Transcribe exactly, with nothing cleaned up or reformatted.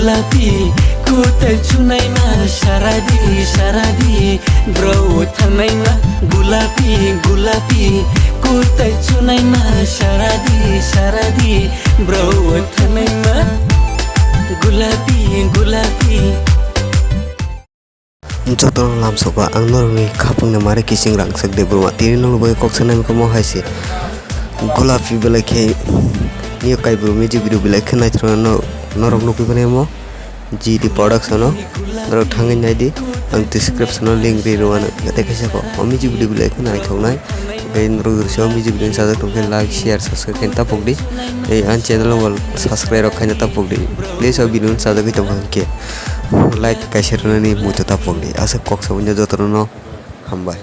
Gulapi, kutai chunai ma saradi, saradi, bro thangnai ma. Gulapi, gulapi, kutai chunai ma saradi, saradi, bro thangnai ma. Gulapi, gulapi. Jotono lamsokba ang norokni khapangni mare kiching rangchak Debbarma. Tini nokni bagwi kok sanani kamo hai se. Gulapi belai khe niyo kaibru music video belai khe naithokno norok nukwi mano mo G D Production o. Norok thangwi naidi, ang description o link ri rwano. Tei kaisa kok o music video belai khe naithoknai. Tei norok rwsa o music video sajak tongkhe like, share, subscribe khe tapokdi. Tei ang channel o subscribe rok khaina tapokdi. Please o video sajagwi tongkha hinkhe. Like kaisa rwnani muitu tapokdi. Aswk kok sabui no jotono hambai.